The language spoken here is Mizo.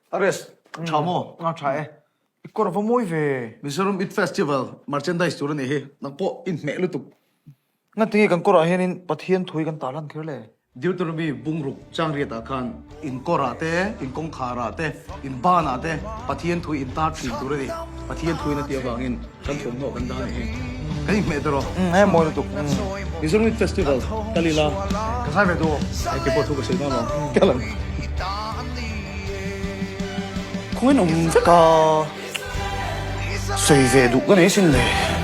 Arrest, tha maw? A tha e. I kawr a va mawi ve. Mizoram Eid Festival merchandise tur a nih hi. Nang pawh inhmeh lutuk. Ngatinge kan kawrah hianin Pathian thui kan tah lan kher le? Deuteronomy bungruk changriatah khan in kawrah te, in kawngkharah te, in banah te Pathian thui in tar thin tur a ni. Pathian thuin a tih avangin kan thawmhnaw kan dah a nih hi. Kan inhmeh tawh rawh. Umm he mawi lutuk. Mizoram Youth Festival kal ila. Ka zai ve duh. Hei keipawh thu ka sawi dawn lo. Kal ang. Khawngaih in awm vek a. Sawi ve duh ka nei sin le.